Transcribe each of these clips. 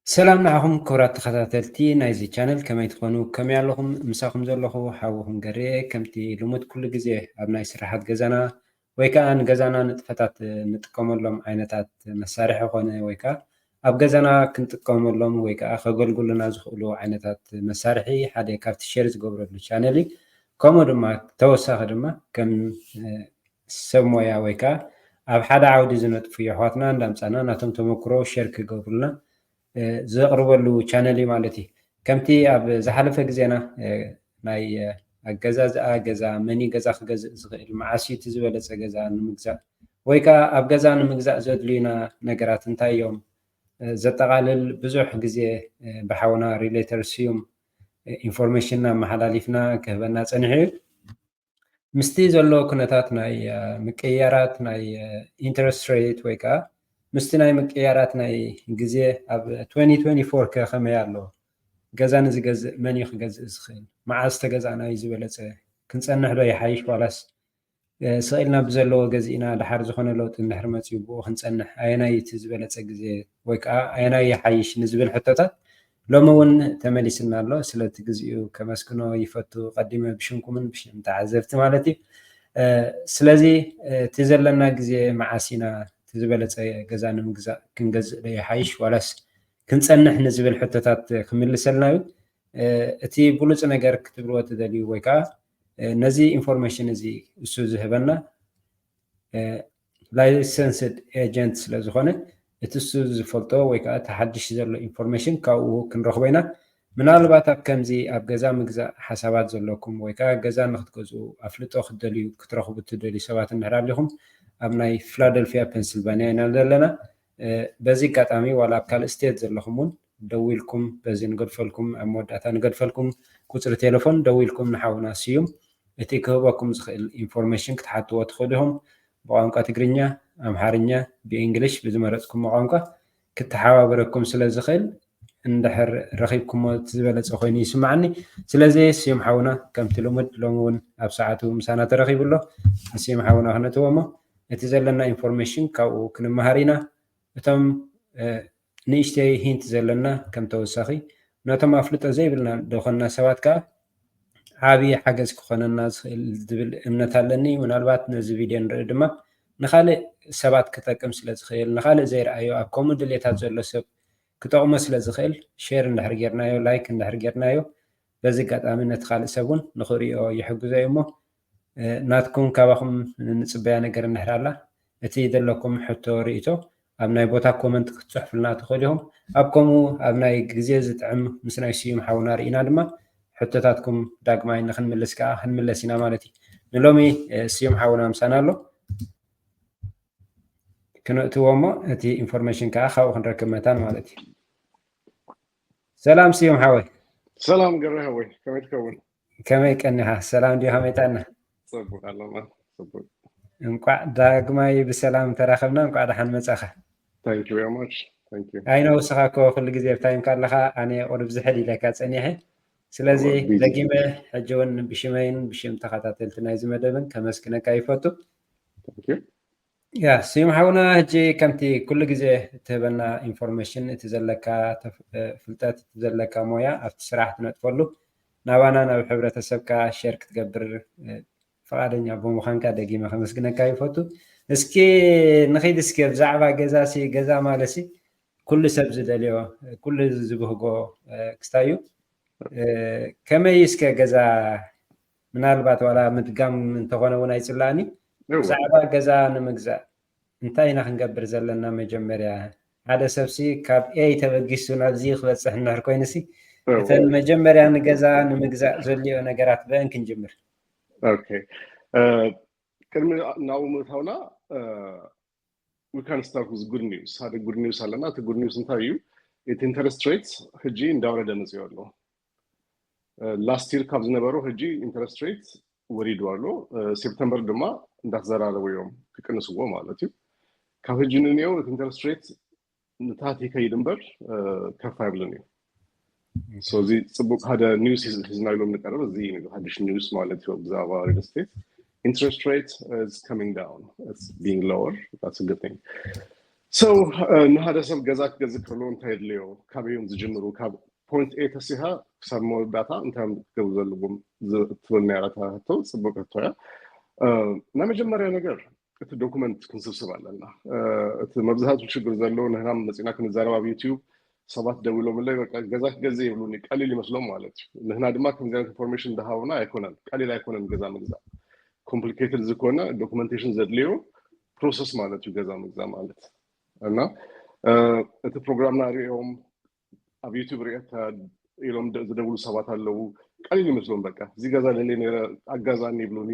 ሰላም ንዓኹም ክቡራት ተኸታተልቲ ናይዚ ቻነል፣ ከመይ ትኾኑ? ከመይ ኣለኹም? ምሳኹም ዘለኹ ሓውኹም ገሬ። ከምቲ ልሙድ ኩሉ ግዜ ኣብ ናይ ስራሓት ገዛና ወይ ከዓ ንገዛና ንጥፈታት እንጥቀመሎም ዓይነታት መሳርሒ ኾነ ወይ ከዓ ኣብ ገዛና ክንጥቀመሎም ወይ ከዓ ከገልግሉና ዝኽእሉ ዓይነታት መሳርሒ ሓደ ካብቲ ሼር ዝገብረሉ ቻነል እዩ። ከምኡ ድማ ተወሳኺ ድማ ከም ሰብ ሞያ ወይ ከዓ ኣብ ሓደ ዓውዲ ዝነጥፉ የሕዋትና እንዳምፃና ናቶም ተመክሮ ሼር ክገብሩልና ዘቕርበሉ ቻነል እዩ ማለት እዩ። ከምቲ ኣብ ዝሓለፈ ግዜና ናይ ኣገዛዝኣ ገዛ፣ መን እዩ ገዛ ክገዝእ ዝኽእል፣ መዓስ እዩ እቲ ዝበለፀ ገዛ ንምግዛእ ወይ ከዓ ኣብ ገዛ ንምግዛእ ዘድልዩና ነገራት እንታይ እዮም ዘጠቓልል ብዙሕ ግዜ ብሓውና ሪሌተር ስዩም ኢንፎርሜሽን ኣመሓላሊፍና ክህበና ፀኒሑ እዩ። ምስቲ ዘሎ ኩነታት ናይ ምቅያራት ናይ ኢንተረስት ሬት ወይ ከዓ ምስቲ ናይ ምቅያራት ናይ ግዜ ኣብ ትወንቲ ትወንቲ ፎር ከ ከመይ ኣሎ? ገዛ ንዝገዝእ መን እዩ ክገዝእ ዝኽእል? መዓዝ ተገዛእና እዩ ዝበለፀ? ክንፀንሕ ዶ ይሓይሽ ዋላስ ስቕ ኢልና ብዘለዎ ገዚእና ደሓር ዝኾነ ለውጢ እንድሕር መፂኡ ብኡ ክንፀንሕ ኣየናይ እቲ ዝበለፀ ግዜ ወይ ከዓ ኣየናይ ይሓይሽ ንዝብል ሕቶታት ሎሚ እውን ተመሊስና ኣሎ። ስለቲ ግዜኡ ከመስግኖ ይፈቱ። ቀዲመ ብሽምኩምን ብሽም ተዓዘብቲ ማለት እዩ። ስለዚ እቲ ዘለና ግዜ መዓስ ኢና እቲ ዝበለፀ ገዛ ንምግዛእ ክንገዝእ ዶ ይሓይሽ ዋላስ ክንፀንሕ ንዝብል ሕቶታት ክምልሰልና እዩ። እቲ ብሉፅ ነገር ክትብልዎ ትደልዩ ወይ ከዓ ነዚ ኢንፎርሜሽን እዚ እሱ ዝህበና ላይሰንስድ ኤጀንት ስለ ዝኾነ እቲ እሱ ዝፈልጦ ወይ ከዓ እቲ ሓድሽ ዘሎ ኢንፎርሜሽን ካብኡ ክንረኽቦ ኢና። ምናልባት ኣብ ከምዚ ኣብ ገዛ ምግዛእ ሓሳባት ዘለኩም ወይ ከዓ ገዛ ንክትገዝኡ ኣፍልጦ ክትደልዩ ክትረኽቡ ትደልዩ ሰባት እንድሕር ኣሊኹም ኣብ ናይ ፊላደልፊያ ፔንስልቫኒያ ኢና ዘለና። በዚ ኣጋጣሚ ዋላ ኣብ ካልእ ስቴት ዘለኹም እውን ደዊልኩም በዚ ንገድፈልኩም ኣብ መወዳእታ ንገድፈልኩም ቁፅሪ ቴሌፎን ደዊልኩም ንሓውና ስዩም እቲ ክህበኩም ዝኽእል ኢንፎርሜሽን ክትሓትዎ ትኽእሉ ኢኹም። ብቋንቋ ትግርኛ፣ ኣምሓርኛ፣ ብእንግሊሽ ብዝመረፅኩሞ ቋንቋ ክተሓባበረኩም ስለ ዝኽእል እንድሕር ረኺብኩሞ እቲ ዝበለፀ ኮይኑ ይስማዓኒ። ስለዚ ስዩም ሓውና ከምቲ ልሙድ ሎሚ እውን ኣብ ሰዓቱ ምሳና ተረኺቡ ኣሎ። ንስዩም ሓውና ክነእትዎ እሞ እቲ ዘለና ኢንፎርሜሽን ካብኡ ክንመሃር ኢና። እቶም ንእሽተይ ሂንት ዘለና ከም ተወሳኺ ነቶም ኣፍልጦ ዘይብልና ደኾንና ሰባት ከዓ ዓብዪ ሓገዝ ክኾነና ዝኽእል ዝብል እምነት ኣለኒ። ምናልባት ነዚ ቪድዮ ንርኢ ድማ ንኻልእ ሰባት ክጠቅም ስለ ዝኽእል ንኻልእ ዘይረኣዮ ኣብ ከምኡ ድሌታት ዘሎ ሰብ ክጠቕሞ ስለ ዝኽእል ሼር እንድሕር ጌርናዮ ላይክ እንድሕር ጌርናዮ በዚ ኣጋጣሚ ነቲ ካልእ ሰብ እውን ንኽርእዮ ይሕግዞ እዩ እሞ ናትኩም ካባኹም ንፅበያ ነገር እንድሕር ኣላ እቲ ዘለኩም ሕቶ ርእቶ ኣብ ናይ ቦታ ኮመንት ክትፅሕፉልና ትኽእሉ ኢኹም። ኣብ ከምኡ ኣብ ናይ ግዜ ዝጥዕም ምስ ናይ ስዩም ሓውና ርኢና ድማ ሕቶታትኩም ዳግማይ ንክንምልስ ከዓ ክንምለስ ኢና ማለት እዩ። ንሎሚ ስዩም ሓውና ምሳና ኣሎ ክነእትዎ እሞ እቲ ኢንፎርሜሽን ከዓ ካብኡ ክንረክብ መታን ማለት እዩ። ሰላም ስዩም ሓወይ። ሰላም ገረ ሓወይ ከመይ ትከውን? ከመይ ቀኒኻ? ሰላም ድዩ? ከመይ ጥዕና? ጽቡቅ ኣለና። ጽቡቅ። እንቋዕ ዳግማይ ብሰላም ተራኸብና። እንቋዕ ደሓን መጻኻ። Thank you very much. Thank you. ኣይ ነው እስኻ እኮ ኩሉ ግዜ ኣብ ታይምካ ኣለኻ። ኣነ ቁሩብ ዝሕል ኢለካ ጸኒሐ። ስለዚ Busy. ደጊመ ሕጂ እውን ብሽመይን ብሽም ተኸታተልቲ ናይዚ መደብን ከመስግነካ ይፈቱ። Thank you. ያ ስዩም ሓውና ሕጂ ከምቲ ኩሉ ግዜ እትህበና ኢንፎርሜሽን እቲ ዘለካ ተፍ- እ፣ ፍልጠት እቲ ዘለካ ሞያ ኣብቲ ስራሕ ትነጥፈሉ ናባና ናብ ሕብረተሰብካ ሼር ክትገብር እ፣ ፍቓደኛ ብምዃንካ ደጊመ ከመስግነካ ይፈቱ። እስኪ ንኺድ እስኪ ብዛዕባ ገዛ ሲ ገዛ ማለት ሲ ኩሉ ሰብ ዝደልዮ ኩሉ ዝብህጎ እ፣ ክስታይ እዩ። እ፣ ከመይ እስከ ገዛ ምናልባት ዋላ ምድጋም እንተኾነ እውን ኣይፅላእኒ እወ። ብዛዕባ ገዛ ንምግዛእ እንታይ ኢና ክንገብር ዘለና? መጀመርያ ሓደ ሰብሲ ካብ ኤ ተበጊሱ ናብዚ ክበፅሕ እንድሕር ኮይኑሲ እወ። እተን መጀመርያ ንገዛ ንምግዛእ ዘድልዮ ነገራት በአን ክንጅምር። Okay. ቅድሚ ናብኡ ምእታውና we can start with good news። ሓደ good news ኣለና። እቲ good news እንታይ እዩ? እቲ interest rate ሕጂ እንዳወረደ መፅኡ ኣሎ። Last year ካብ ዝነበሩ ሕጂ interest rate ወሪዱ ኣሎ። ሴፕተምበር ድማ እንዳተዘራረቡ እዮም ክቅንስዎ ማለት እዩ። ካብ ሕጂ ንንየው እቲ interest rate ንታሕቲ ይከይድ እምበር ከፍ ኣይብልን እዩ። So እዚ ፅቡቅ ሓደ news ሒዝና ኢሎም ንቀርብ እዚ እዩ ሓድሽ news ማለት እዩ ብዛዕባ real estate. Interest rate is coming down, it's being lower, that's a good thing. So ንሓደ ሰብ ገዛ ክገዝእ ከሎ እንታይ የድልዮ? ካበይ እዮም ዝጅምሩ? ካብ point A ተሲኻ ክሳብ መወዳእታ እንታይ እዮም ክገብሩ ዘለዎም ትብል ነይራ እታ ሕቶ። ጽቡቅ ሕቶ እያ። ናይ መጀመርያ ነገር እቲ ዶኩመንት ክንስብስብ ኣለና። እቲ መብዛሕትኡ ሽግር ዘሎ ንሕና መጺና ክንዛረብ ኣብ ዩቲዩብ ሰባት ደዊሎምለይ በቃ ገዛ ክገዝእ ይብሉኒ ቀሊል ይመስሎም ማለት እዩ። ንሕና ድማ ከምዚ ዓይነት ኢንፎርሜሽን እንዳሃብና ኣይኮነን ቀሊል ኣይኮነን ገዛ ምግዛእ። ኮምፕሊኬትድ ዝኾነ ዶኩመንቴሽን ዘድልዮ ፕሮሰስ ማለት እዩ ገዛ ምግዛእ ማለት። እና እቲ ፕሮግራምና ሪኦም ኣብ ዩቲዩብ ሪኤካ ኢሎም ዝደውሉ ሰባት ኣለዉ። ቀሊል ይመስሎም በቃ እዚ ገዛ ደልየ ነይረ ኣጋዛኒ ይብሉኒ።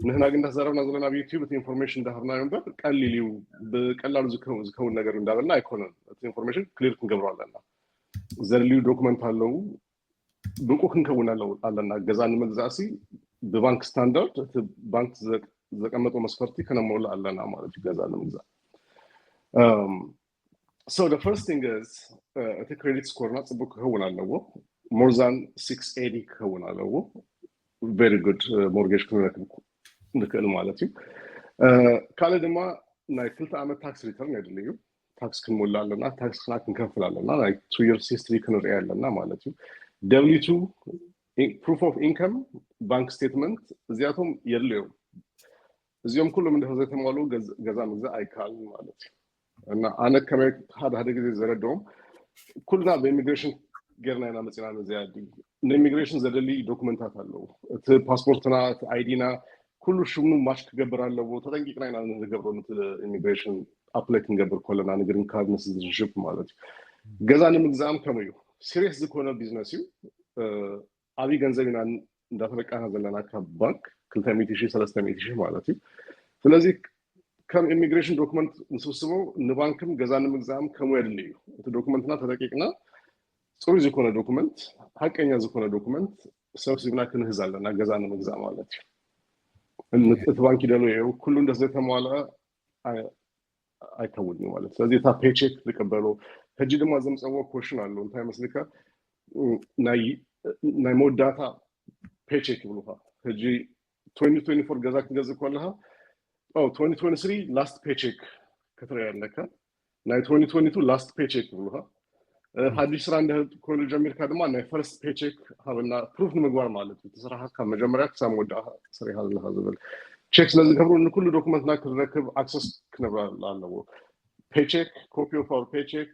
ንሕና ግን እንዳተዛረብና ዘለና ኣብ ዩቲዩብ እቲ ኢንፎርሜሽን እንዳሃብናዮ እምበር ቀሊል እዩ ብቀላሉ ዝከውን ነገር እንዳበልና ኣይኮነን። እቲ ኢንፎርሜሽን ክሊር ክንገብሮ ኣለና። ዘድልዩ ዶክመንት ኣለዉ። ብቁ ክንከውን ኣለና። ገዛ ንምግዛእሲ ብባንክ ስታንዳርድ እቲ ባንክ ዘቀመጦ መስፈርቲ ከነመሉ ኣለና ማለት እዩ ገዛ ንምግዛእ። So the first thing is እቲ ክሬዲት ስኮርና ፅቡቅ ክኸውን ኣለዎ። More than six eighty ክኸውን ኣለዎ። Very good mortgage ክንረክብ ንክእል ማለት እዩ። ካልእ ድማ ናይ ክልተ ዓመት ታክስ ሪተርን የድሊ እዩ። ታክስ ክንሞላ ኣለና። ታክስና ክንከፍል ኣለና። ናይ two years history ክንርኢ ኣለና ማለት እዩ። W two proof of income bank statement እዚኣቶም የድልዮም። እዚኦም ኩሎም እንድሕር ዘይተማልኡ ገዛ ምግዛእ ኣይከኣልን ማለት እዩ። እና ኣነ ከመይ ሓደ ሓደ ግዜ ዘረድኦም ኩልና ብኢሚግሬሽን ጌርና ኢና መፂና ነዚ ዓዲ። ንኢሚግሬሽን ዘደሊ ዶክመንታት ኣለዉ። እቲ ፓስፖርትና እቲ ኣይዲና ኩሉ ሽሙ ማች ክገብር ኣለዎ። ተጠንቂቅና ኢና ንገብሮ ነቲ ኢሚግሬሽን ኣፕላይ ክንገብር ከለና ንግሪን ካርድ ንሲቲዝንሽፕ ማለት እዩ። ገዛ ንምግዛእም ከምኡ እዩ። ሲሪየስ ዝኾነ ቢዝነስ እዩ። ዓብዪ ገንዘብ ኢና እንዳተበቃና ዘለና ካብ ባንክ ክልተ ሚእቲ ሺህ ሰለስተ ሚእቲ ሺህ ማለት እዩ። ስለዚ ከም ኢሚግሬሽን ዶክመንት ንስብስቦ ንባንክም ገዛ ንምግዛእም ከምኡ የድሊ እዩ። እቲ ዶክመንትና ተጠቂቅና ፅሩይ ዝኾነ ዶክመንት ሓቀኛ ዝኾነ ዶክመንት ሰብሲብና ክንህዝ ኣለና ገዛ ንምግዛእ ማለት እዩ። እቲ ባንክ ይደሎ እዩ ኩሉ እንደ ዘተሟልአ ኣይከውን እዩ ማለት ስለዚ እታ ፔቼክ ዝቀበሎ ሕጂ ድማ ዘምፀዎ ኮሽን ኣሎ እንታይ መስልካ ናይ መወዳእታ ፔቼክ ይብሉካ ሕጂ twenty twenty-four ገዛ ክትገዝእ ከለካ twenty twenty-three last paycheck ክትርኢ ኣለካ ናይ twenty twenty-two last paycheck ይብሉካ ሓድሽ ስራ እንድሕር ኮይኑ ጀሚርካ ድማ ናይ ፈርስት ፔቼክ ሃበና ፕሩፍ ንምግባር ማለት እዩ እቲ ስራሕካ ካብ መጀመርያ ክሳብ መወዳእካ ሰሪሕካ ዘለካ ዝብል ቼክ ስለዝገብሩ ንኩሉ ዶክመንትና ክንረክብ ኣክሰስ ክነብር ኣለዎ paycheck copy of our paycheck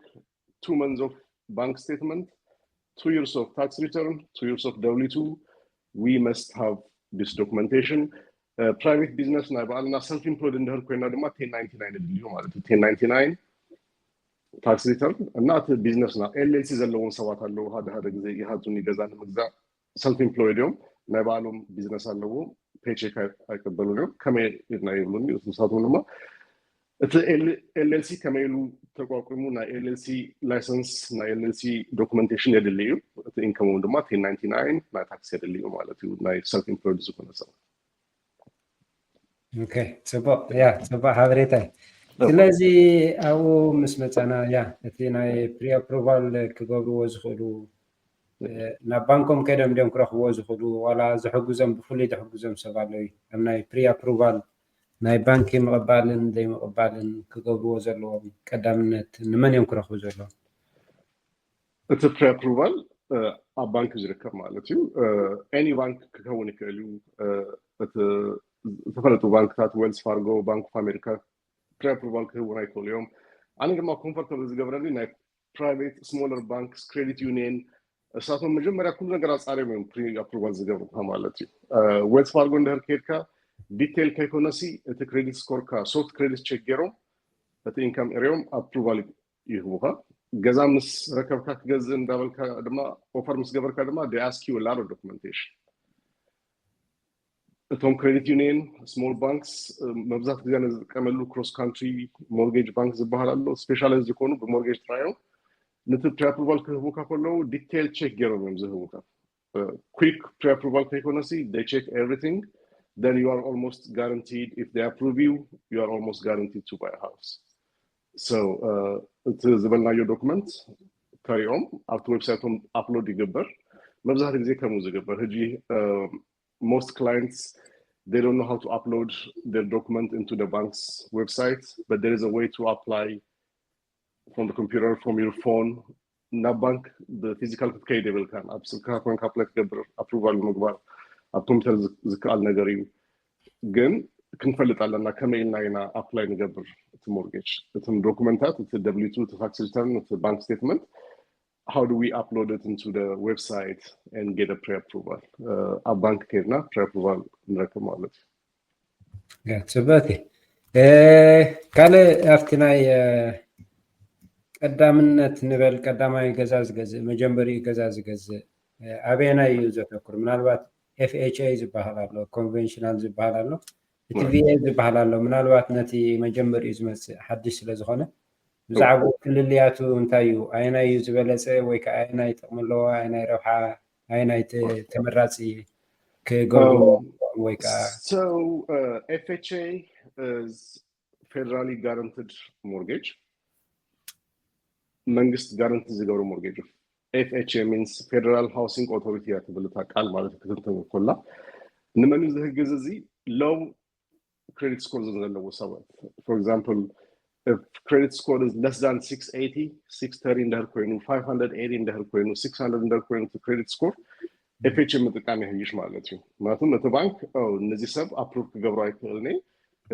two months of bank statement two years of tax return two years of W two we must have this documentation private business ናይ ባዕልና self employed እንድሕር ኮይና ድማ ten ninety-nine የድልዩ ማለት እዩ ten ninety-nine tax return እና እቲ ቢዝነስና LLC ዘለዎም ሰባት ኣለዉ ሓደ ሓደ ግዜ ይሃቱኒ ገዛ ንምግዛእ self employed እዮም ናይ ባዕሎም ቢዝነስ ኣለዎም ፔቼክ ኣይቀበሉን እዮም ከመይ ኢልና ይብሉኒ ንሳቶም ድማ እቲ LLC ከመይ ኢሉ ተቋቁሙ ናይ LLC license ናይ LLC documentation የድሊ እዩ እቲ income ድማ ten ninety-nine ናይ ታክስ የድሊ እዩ ማለት እዩ ናይ self employed ዝኾነ ሰብ ኦኬ ጽቡቅ ያ ጽቡቅ ሓበሬታ እዩ ስለዚ ኣብኡ ምስ መጻና ያ እቲ ናይ pre approval ክገብርዎ ዝኽእሉ ናብ ባንኮም ከይዶም ድዮም ክረኽብዎ ዝኽእሉ ዋላ ዝሕግዞም ብፍሉይ ዝሕግዞም ሰብ ኣሎ እዩ ኣብ ናይ pre approval ናይ ባንኪ ምቕባልን ዘይምቕባልን ክገብርዎ ዘለዎም ቀዳምነት ንመን እዮም ክረኽቡ ዘለዎም እቲ pre approval ኣብ ባንክ ዝርከብ ማለት እዩ any ባንክ ክከውን ይክእል እዩ ዝተፈለጡ ባንክታት Wells Fargo Bank of America pre approval ክህቡና ይክእሉ እዮም ኣነ ድማ comfortable ዝገብረኒ ናይ private smaller banks credit union እሳቶም መጀመርያ ኩሉ ነገር ኣፃሪዮም እዮም pre approval ዝገብሩካ ማለት እዩ Wells Fargo እንድሕር ከድካ detail ከይኮነሲ እቲ credit score ካ soft credit check ገይሮም እቲ income ሪኦም approval ይህቡካ ገዛ ምስ ረከብካ ክገዝእ እንዳበልካ ድማ offer ምስ ገበርካ ድማ they ask you a lot of documentation እቶም credit union small banks መብዛሕት ግዜ ዝጥቀመሉ cross country mortgage bank ዝበሃል ኣሎ specialize ዝኾኑ ብ mortgage ጥራይ እዮም ነቲ pre approval ክህቡካ ከለዉ detail check ገይሮም እዮም ዝህቡካ quick pre approval ከይኮነሲ they check everything then you are almost guaranteed if they approve you you are almost guaranteed to buy a house so እቲ ዝበልናዮ document ከሪኦም ኣብቲ website ኦም upload ይግበር መብዛሕትኡ ግዜ ከምኡ ዝግበር ሕጂ most clients they don't know how to upload their document into the bank's website but there is a way to apply from the computer, from your phone, ናብ ባንክ ብፊዚካል ክትከይድ የብልካን። ኣብ ስልክካ ኮንካ ኣፕላይ ትገብር፣ ኣፕሩቫል ምግባር ኣብ ኮምፒውተር ዝከኣል ነገር እዩ። ግን ክንፈልጥ ኣለና ከመይ ኢልና ኢና ኣፕላይ ንገብር እቲ ሞርጌጅ፣ እቶም ዶኩመንታት፣ እቲ ደብሊው ቱ፣ እቲ ታክስ ሪተርን፣ እቲ ባንክ ስቴትመንት፣ how do we upload it into the website and get a pre-approval? ኣብ ባንክ ከይድና pre-approval ንረክብ ማለት እዩ። ጽበት ካልእ ኣብቲ ናይ ቀዳምነት ንበል ቀዳማይ ገዛ ዝገዝእ መጀመሪኡ ገዛ ዝገዝእ ኣበየናይ እዩ ዘተኩር? ምናልባት ኤፍኤችኤ ዝበሃል ኣሎ፣ ኮንቨንሽናል ዝበሃል ኣሎ፣ እቲ ቪኤ ዝበሃል ኣሎ። ምናልባት ነቲ መጀመሪኡ ዝመፅእ ሓድሽ ስለዝኾነ ብዛዕባ ፍልልያቱ እንታይ እዩ? ኣየናይ እዩ ዝበለፀ ወይ ከዓ ኣየናይ ጥቕሚ ኣለዎ? ኣየናይ ረብሓ ኣየናይ ተመራፂ ክገብሩ ወይ ከዓ ኤፍኤችኤ ፌደራሊ ጋረንትድ ሞርጌጅ መንግስት ጋረንቲ ዝገብሩ ሞርጌጅ እዩ። ኤፍኤችኤ ሚንስ ፌደራል ሃውሲንግ ኦቶሪቲ እያ ትብል እታ ቃል ማለት ክትንተን ኮላ ንመን ዝህግዝ እዚ ሎው ክሬዲት ስኮር ዘለዎ ሰባት for example credit score is less than six eighty, six thirty እንደህር ኮይኑ፣ five hundred eighty እንደህር ኮይኑ፣ six hundred እንደህር ኮይኑ እቲ ክሬዲት ስኮር ኤፍኤችኤ ምጥቃም ይሕይሽ ማለት እዩ። ምክንያቱም እቲ ባንክ ነዚ ሰብ ኣፕሩቭ ክገብሮ ኣይክእልን፣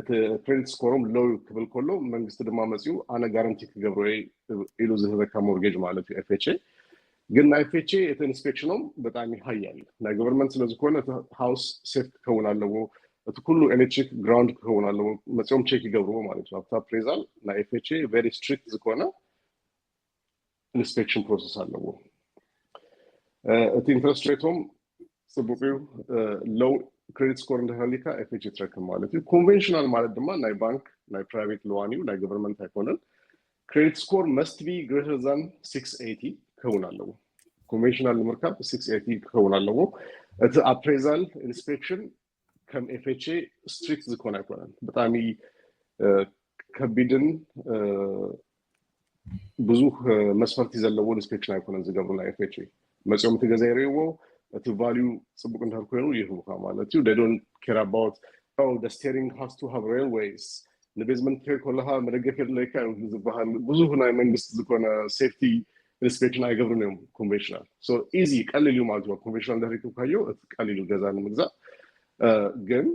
እቲ ክሬዲት ስኮሮም ሎው ክብል ከሎ መንግስቲ ድማ መፅኡ ኣነ ጋረንቲ ክገብሮ ኢሉ ዝህበካ ሞርጌጅ ማለት እዩ ኤፍኤችኤ። ግን ናይ ኤፍኤችኤ እቲ ኢንስፔክሽኖም ብጣዕሚ ሃያል እዩ። ናይ ገቨርንመንት ስለዝኮነ እቲ ሃውስ ሴፍ ክከውን ኣለዎ። እቲ ኩሉ ኤሌክትሪክ ግራውንድ ክኸውን ኣለዎ። መፂኦም ቼክ ይገብርዎ ማለት እዩ። ኣብታ ኣፕሬዛል ናይ ኤፍኤችኤ ቨሪ ስትሪክት ዝኮነ ኢንስፔክሽን ፕሮሰስ ኣለዎ። እቲ ኢንትረስት ሬቶም ፅቡቅ እዩ። ሎው ክሬዲት ስኮር እንድሃሊካ ኤፍኤችኤ ትረክብ ማለት እዩ። ኮንቨንሽናል ማለት ድማ ናይ ባንክ ናይ ፕራይቬት ሎዋን እዩ፣ ናይ ገቨርንመንት ኣይኮነን። ክሬዲት ስኮር መስት ቢ ግሬተር ዛን ሲክስ ኤይቲ ክኸውን ኣለዎ። ኮንቨንሽናል ንምርካብ ሲክስ ኤይቲ ክኸውን ኣለዎ። እቲ ኣፕሬዛል ኢንስፔክሽን ከም ኤፍኤችኤ ስትሪክት ዝኮነ ኣይኮነን። ብጣዕሚ ከቢድን ብዙሕ መስፈርቲ ዘለዎ ኢንስፔክሽን ኣይኮነን ዝገብሩ ናይ ኤፍኤችኤ። መፂኦም እቲ ገዛ ይርእይዎ፣ እቲ ቫሊዩ ፅቡቅ እንድሕር ኮይኑ ይህቡካ ማለት እዩ። They don't care about the steering has to have railways፣ ንቤዝመንት ትከይድ ከለካ መደገፊ የድለካ እዩ ዝበሃል ብዙሕ ናይ መንግስቲ ዝኮነ ሴፍቲ ኢንስፔክሽን ኣይገብሩን እዮም ኮንቨንሽናል። ኢዚ ቀሊል እዩ ማለት እዩ። ኮንቨንሽናል እንድሕር ረኪብካዮ እቲ ቀሊል እዩ ገዛ ንምግዛእ። ግን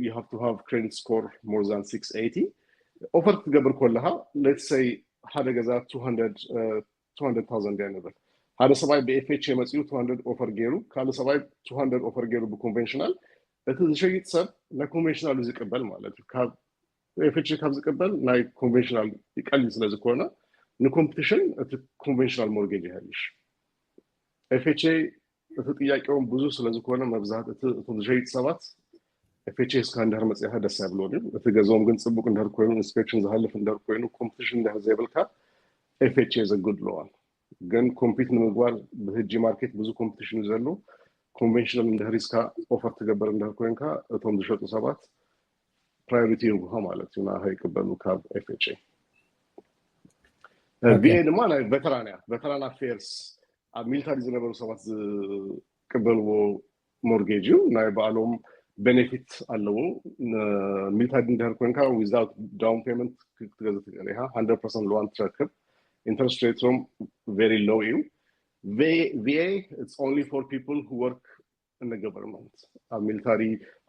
you have to have credit score more than six eighty። ኦፈር ክትገብር ከለካ let's say ሓደ ገዛ two hundred two hundred thousand እያ ንብል። ሓደ ሰብኣይ ብኤፍኤችኤ መፂኡ two hundred ኦፈር ገይሩ፣ ካልእ ሰብኣይ two hundred ኦፈር ገይሩ ብኮንቨንሽናል፣ እቲ ዝሸይጥ ሰብ ናይ ኮንቨንሽናል እዩ ዝቅበል ማለት እዩ። ካብ ኤፍኤችኤ ካብ ዝቅበል ናይ ኮንቨንሽናል ይቀልል ስለዝኮነ ንኮምፒቲሽን እቲ ኮንቨንሽናል ሞርጌጅ ይሃይሽ። ኤፍኤችኤ እቲ ጥያቄኦም ብዙ ስለዝኮነ መብዛሕት እቲ እቶም ዝሸይጥ ሰባት ኤፍኤችኤ እስካ እንድሕር መፅኢካ ደስ ኣይብሎን እዩ። እቲ ገዛኦም ግን ፅቡቅ እንድሕር ኮይኑ ኢንስፔክሽን ዝሃልፍ እንድሕር ኮይኑ ኮምፒቲሽን እንድሕር ዘይብልካ ኤፍኤችኤ ዘጉድለዋል። ግን ኮምፒት ንምግባር ብህጂ ማርኬት ብዙ ኮምፒቲሽን እዩ ዘሎ። ኮንቨንሽናል እንድሕር እስካ ኦፈር ትገብር እንድሕር ኮይንካ እቶም ዝሸጡ ሰባት ፕራዮሪቲ ይህቡካ ማለት እዩ። ንኣኻ ይቅበሉ ካብ ኤፍኤችኤ። ቪኤ ድማ ናይ ቨተራን እያ። ቨተራን ኣፌርስ ኣብ ሚሊታሪ ዝነበሩ ሰባት ዝቅበልዎ ሞርጌጅ እዩ። ናይ ባዕሎም ቤኔፊት ኣለዎ። ሚሊታሪ እንድሕር ኮይንካ without down payment ክትገዝእ ትክእል ኢካ። hundred percent ሎዋን ትረክብ። ኢንተረስት ሬቶም very low እዩ። ቪኤ it's only for people who work in the government። ኣብ ሚሊታሪ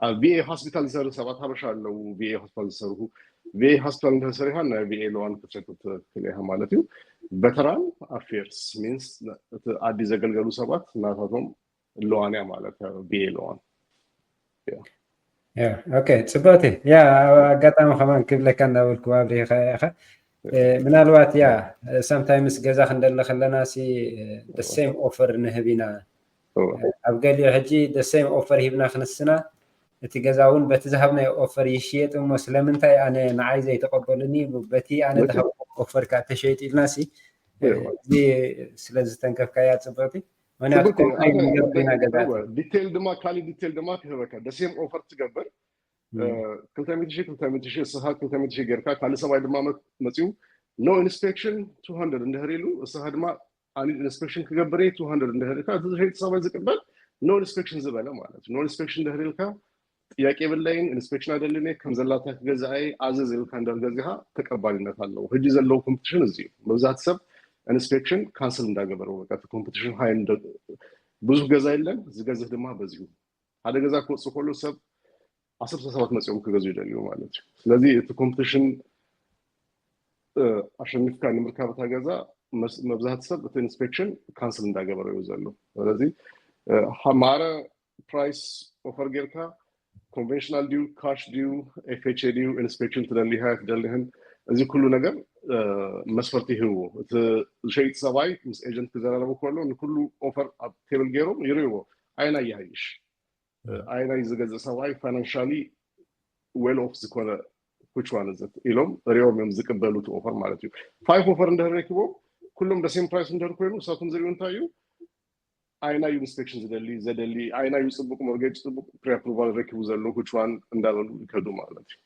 ኣብ ቪኤ ሆስፒታል ዝሰርሑ ሰባት ሓበሻ ኣለዉ። ቪኤ ሆስፒታል ዝሰርሑ ቪኤ ሆስፒታል እንተሰሪሖም ናይ ቪኤ ሎዋን ክትረክብ ትክእል ኢካ ማለት እዩ። ቨተራን ኣፌርስ ሚንስ እቲ ዓዲ ዘገልገሉ ሰባት ናታቶም ሎዋን እያ ማለት እዩ። ቪኤ ሎዋን ኦኬ ፅቡቅ ያ ኣጋጣሚ ከማን ክብለካ እንዳበልኩ ኣብሪካ ኢካ ምናልባት ያ sometimes ገዛ ክንደሊ ከለና ሲ the same offer ንህብ ኢና ኣብ ገሊኡ ሕጂ the same offer ሂብና ክንስና እቲ ገዛ እውን በቲ ዝሃብናዮ ኦፈር ይሽየጥ እሞ ስለምንታይ ኣነ ንዓይ ዘይተቀበሉኒ በቲ ኣነ ዝሃብ ኦፈር ከዓ ተሸይጡ ኢልና ሲ እዚ ስለዝተንከፍካያ ፅብቅቲ ምክንያቱ ኮምፕሌን ገዛ ዲቴል ድማ ካሊእ ዲቴል ድማ ክህበካ ደሴም ኦፈር ትገብር ክልተ ሚእቲ ሺህ ክልተ ሚእቲ ሺህ እስኻ ክልተ ሚእቲ ሺህ ጌርካ ካልእ ሰብኣይ ድማ መፅኡ no inspection two hundred እንድሕር ኢሉ እስኻ ድማ ኣነ ኢንስፔክሽን ክገብር እየ two hundred እንድሕር ኢልካ እቲ ዝሸይጥ ሰብኣይ ዝቅበል no inspection ዝበለ ማለት እዩ። No inspection እንድሕር ኢልካ ጥያቄ የብለይን፣ ኢንስፔክሽን ኣይደልን እየ፣ ከም ዘላታ ክገዝኣ እየ፣ ኣዘዝ ኢልካ እንድሕር ገዚኻ ተቀባልነት ኣለዎ። ሕጂ ዘለዎ ኮምፒቲሽን እዚ እዩ። መብዛሕትኡ ሰብ ኢንስፔክሽን ካንስል እንዳገበረ፣ በቃ እቲ ኮምፒቲሽን ሃይ እንደ-፣ ብዙሕ ገዛ የለን፣ ዝገዝእ ድማ በዚሁ። ሓደ ገዛ ክወፅእ ከሎ ሰብ ዓሰርተ ሰባት መፂኦም ክገዝኡ ይደልዩ ማለት እዩ። ስለዚ እቲ ኮምፒቲሽን ኣሸኒፍካ ንምርካብ እታ ገዛ መስ-፣ መብዛሕትኡ ሰብ እቲ ኢንስፔክሽን ካንስል እንዳገበረ እዩ ዘሎ። ስለዚ እ፣ ሀ-፣ ማረ ፕራይስ ኦፈር ጌርካ ኮንቨንሽናል ድዩ፣ ካሽ ድዩ፣ ኤፍኤችኤ ድዩ፣ ኢንስፔክሽን ትደሊ፣ ሃየር ትደሊ፣ እዚ ኩሉ ነገር እ፣ መስፈርቲ ይህብዎ። እቲ ዝሸይጥ ሰብኣይ ምስ ኤጀንት ክዘራረቡ ከሎ ንኩሉ ኦፈር ኣብ ቴብል ገይሮም ይርእይዎ። ኣየናይ ይሃይሽ፣ እ፣ ኣየናይ ዝገዝእ ሰብኣይ ፋይናንሻሊ ዌል ኦፍ ዝኾነ፣ which one is it ኢሎም ሪኦም እዮም ዝቅበሉ እቲ ኦፈር ማለት እዩ። ፋይቭ ኦፈር እንድሕር ረኪቦም ኩሎም the same price እንድሕር ኮይኑ ንሳቶም ዝሪኡ እንታይ እዩ፣ ኣየናይ ኢንስፔክሽን ዝደሊ፣ ዘደሊ፣ ኣየናይ ጽቡቅ ሞርጌጅ፣ ጽቡቅ ፕሪ ኣፕሩቫል ረኪቡ ዘሎ፣ which one እንዳበሉ ይከዱ ማለት እዩ።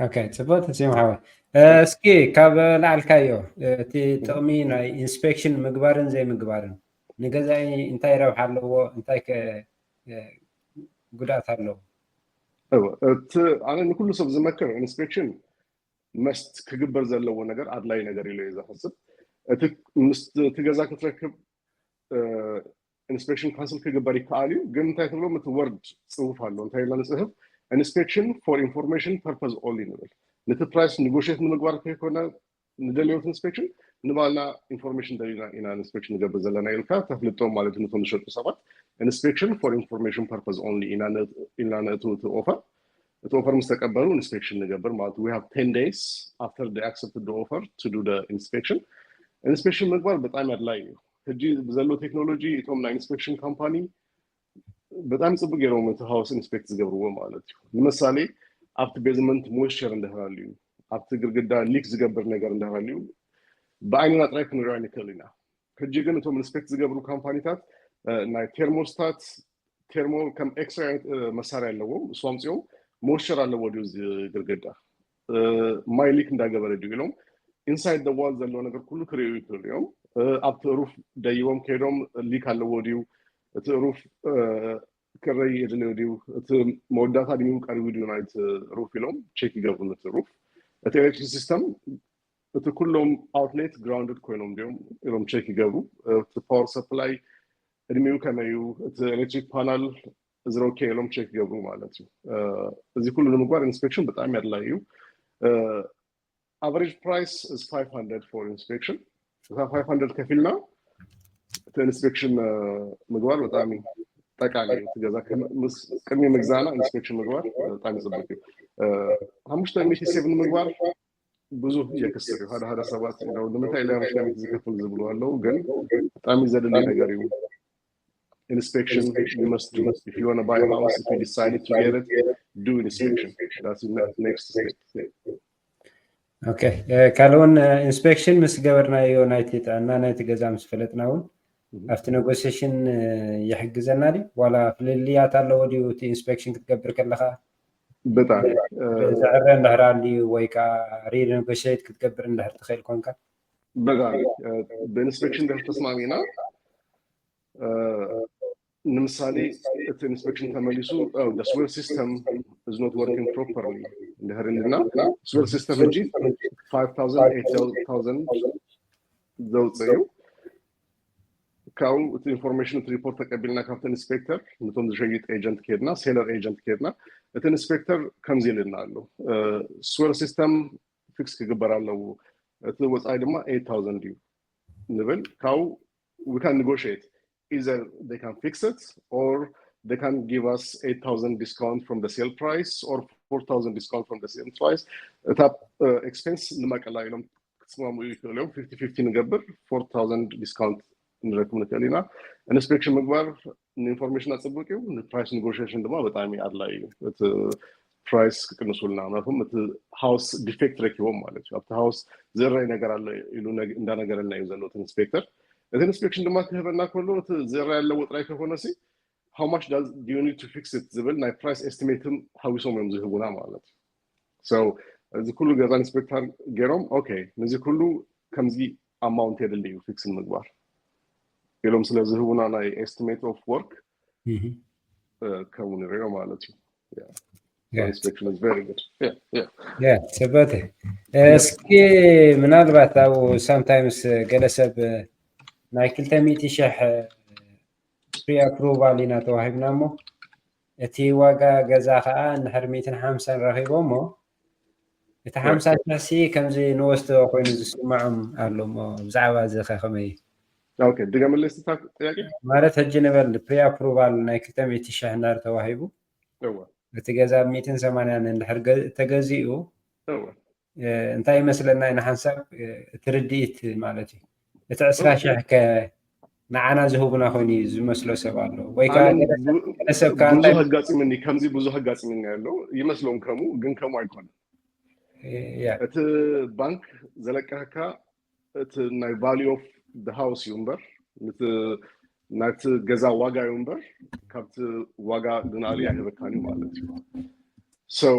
ኦኬ፣ ጽቡቅ ተሲሙ ሓወይ። እ፣ እስኪ ካብ ላዕልካዮ እቲ ጥቕሚ ናይ ኢንስፔክሽን ምግባርን ዘይምግባርን ንገዛኢ እንታይ ረብሓ ኣለዎ፣ እንታይ ከ እ፣ ጉድኣት ኣለዎ? እወ፣ እቲ ኣነ ንኩሉ ሰብ ዝመክር ኢንስፔክሽን መስት ክግበር ዘለዎ ነገር፣ ኣድላይ ነገር ኢሉ እዩ ዝሕስብ። እቲ ምስ እቲ ገዛ ክትረክብ እ፣ ኢንስፔክሽን ካንስል ክግበር ይከኣል እዩ፣ ግን እንታይ ትብሎም፣ እቲ ወርድ ጽሑፍ ኣሎ፣ እንታይ ኢልና ንጽሕፍ፣ ኢንስፔክሽን for information purpose only ንብል። ነቲ ፕራይስ ኒጎሽት ንምግባር ከይኮነ ንደልዮ ኢንስፔክሽን፣ ንባልና ኢንፎርሜሽን ደሊና ኢና ኢንስፔክሽን ንገብር ዘለና ኢልካ ተፍልጦም ማለት እዩ። ነቶም ዝሸጡ ሰባት ኢንስፔክሽን for information purpose only ኢና ነ-፣ ኢልና ነእትው እቲ ኦፈር። እቲ ኦፈር ምስ ተቀበሉ ኢንስፔክሽን ንገብር ማለት፣ we have ten days after they accepted the offer to do the inspection። ኢንስፔክሽን ምግባር ብጣዕሚ ኣድላይ እዩ። ሕጂ ብዘሎ ቴክኖሎጂ እቶም ናይ ኢንስፔክሽን ካምፓኒ ብጣዕሚ ጽቡቅ ገይሮም እቲ ሃውስ ኢንስፔክት ዝገብርዎ ማለት እዩ። ንምሳሌ ኣብቲ ቤዝመንት ሞይስቸር እንድሕር ኣልዩ፣ ኣብቲ ግርግዳ ሊክ ዝገብር ነገር እንድሕር ኣልዩ፣ ብዓይንና ጥራይ ክንሪኦ ንክእል ኢና። ሕጂ ግን እቶም ኢንስፔክት ዝገብሩ ካምፓኒታት እ፣ ናይ ቴርሞስታት፣ ቴርሞ ከም ኤክስሬ ዓይነት እ፣ መሳርያ ኣለዎም። እሱ ኣምፅኦም ሞይስቸር ኣለዎ ድዩ እዚ ግርግዳ፣ እ፣ ማይ ሊክ እንዳገበረ ድዩ ኢሎም ኢንሳይድ ደ ዋል ዘሎ ነገር ኩሉ ክርእዩ ይክእሉ እዮም። እ፣ ኣብቲ ሩፍ ደይቦም ከይዶም ሊክ ኣለዎ ድዩ፣ እቲ ሩፍ እ፣ ክረይ የድልዮ ድዩ፣ እቲ መወዳእታ እድሜኡ ቀሪቡ ድዩ ናይቲ ሩፍ ኢሎም ቼክ ይገብሩ ነቲ ሩፍ። እቲ ኤሌክትሪክ ሲስተም፣ እቲ ኩሎም ኣውትሌት ግራውንድድ ኮይኖም ድዮም ኢሎም ቼክ ይገብሩ። እቲ ፓወር ሰፕላይ እድሜኡ ከመይ እዩ፣ እቲ ኤሌክትሪክ ፓናል እዚ ኦኬ ኢሎም ቼክ ይገብሩ ማለት እዩ። እ፣ እዚ ኩሉ ንምግባር ኢንስፔክሽን ብጣዕሚ ኣድላይ እዩ። እ፣ average price is five hundred for inspection። እታ ፋይቭ ሃንድረድ ከፊልና እቲ ኢንስፔክሽን እ፣ ምግባር ብጣዕሚ ጠቃሚ እዩ። እቲ ገዛ ከም-፣ ምስ ቅድሚ ምግዛእና ኢንስፔክሽን ምግባር ብጣዕሚ ጽቡቅ እዩ። እ፣ ሓሙሽተ ሚእቲ ሴቭ ንምግባር ብዙ የክስር እዩ። ሓደ ሓደ ሰባት ኢለው ንምንታይ ኢለ ሓሙሽተ ሚእቲ ዝከፍል ዝብሉ ኣለው፣ ግን ብጣዕሚ ዘድሊ ነገር እዩ። Inspection you must do. If you want to buy a house, if you decided to get it, do inspection. That's the ne-, next step. ኦኬ፣ እ፣ ካልእ እውን እ፣ ኢንስፔክሽን ምስ ገበርናዮ ናይቲ ጥዕና ናይቲ ገዛ ምስ ፈለጥና እውን ኣብቲ ኔጎሲሽን እ፣ ይሕግዘና ድዩ? ዋላ ፍልልያት ኣለዎ ድዩ? እቲ ኢንስፔክሽን ክትገብር ከለካ ብጣዕሚ እ፣ ዘዕረ እንድሕር ኣልዩ ወይ ከዓ ሪኔጎሽት ክትገብር እንድሕር ትኽእል ኮንካ ብጣዕሚ እ፣ ብኢንስፔክሽን ድሕር ተስማሚና እ፣ ንምሳሌ እቲ ኢንስፔክሽን ተመሊሱ፣ oh, the sewer system is not working properly እንድሕር ኢልና፣ sewer system ሕጂ ፋይቭ ታውዘንድ፣ ኤይት ታውዘንድ ዘውፅእ እዩ። ካብኡ እቲ ኢንፎርሜሽን፣ እቲ ሪፖርት ተቀቢልና ካብቲ ኢንስፔክተር፣ ነቶም ዝሸይጥ ኤጀንት ከድና፣ ሴለር ኤጀንት ከድና፣ እቲ ኢንስፔክተር ከምዚ ኢልና ኣሎ፣ እ፣ sewer system fix ክግበር ኣለዎ፣ እቲ ወፃኢ ድማ ኤይት ታውዘንድ እዩ ንብል። ካብኡ we can negotiate. Either they can fix it or they can give us eight thousand discount from the sale price or four thousand discount from the sale price. እታ ኤክስፔንስ ንመቀላ ኢሎም ክትስማሙ ይኽእሉ እዮም። ፊፍቲ ፊፍቲ ንገብር፣ ፎር ታውዘንድ ዲስካውንት ንረክብ ንኽእል ኢና። ኢንስፔክሽን ምግባር ንኢንፎርሜሽን ኣጽብቅ እዩ፣ ንፕራይስ ኔጎሽሽን ድማ ብጣዕሚ ኣድላይ እዩ። እቲ ፕራይስ ክቅንሱልና፣ ምክንያቱም እቲ ሃውስ ዲፌክት ረኪቦም ማለት እዩ። ኣብቲ ሃውስ ዝእረይ ነገር ኣሎ ኢሉ ነግ-፣ እንዳነገረልና እዩ ዘሎ እቲ ኢንስፔክተር። እቲ ኢንስፔክሽን ድማ ክህበና ከሎ እቲ ዝእረይ ኣለዎ ጥራይ ከይኮነሲ how much does do you need to fix it ዝብል ናይ ፕራይስ ኤስቲሜትን ሃዊሶም እዮም ዝህቡና ማለት እዩ። So እዚ ኩሉ ገዛ ኢንስፔክተር ገይሮም ኦኬ፣ ነዚ ኩሉ ከምዚ ኣማውንት የድሊ እዩ ፊክስ ንምግባር ኢሎም ስለ ዝህቡና ናይ ኤስቲሜት ኦፍ ወርክ ከምኡ ንሪኦ ማለት እዩ። Yeah. Inspection is very good. Yeah, yeah. Yeah, ጽበተ። እስኪ ምናልባት ኣብ sometimes ገለ ሰብ ናይ ክልተ ሚእቲ ሺሕ pre approval ኢና ተዋሂብና እሞ እቲ ዋጋ ገዛ ከዓ እንድሕር ሚእትን ሓምሳን ረኺቦ እሞ እቲ ሓምሳ ሺሕ ሲ ከምዚ ንወስዶ ኮይኑ ዝስምዖም ኣሎ እሞ ብዛዕባ እዚ ከ ከመይ እዩ? Okay, ድገምለይ እስቲ እታ ጥያቄ። ማለት ሕጂ ንበል pre approval ናይ ክልተ ሚእቲ ሺሕ እንዳር ተዋሂቡ እወ እቲ ገዛ ብ ሚእትን ሰማንያን እንድሕር ገ- ተገዚኡ እወ እ፣ እንታይ ይመስለና ኢና ሓንሳብ እ፣ እቲ ርድኢት ማለት እዩ እቲ ዕስራ ሺሕ ከ ንዓና ዝህቡና ኮይኑ እዩ ዝመስሎ ሰብ ኣሎ ወይ ከዓ ኣነ ገለ ሰብ- ቡ- ገለ ሰብ ከዓ ብዙ እንታይ ኣጋጢምኒ ከምዚ ብዙ ኣጋጢምኒ ኣሎ ይመስሎም ከምኡ ግን ከምኡ ኣይኮነን። ያ እቲ ባንክ ዘለቀካ እቲ ናይ value of the house እዩ እምበር ንቲ ናይቲ ገዛ ዋጋ እዩ እምበር ካብቲ ዋጋ ንላዕሊ ኣይህበካን እዩ ማለት እዩ። So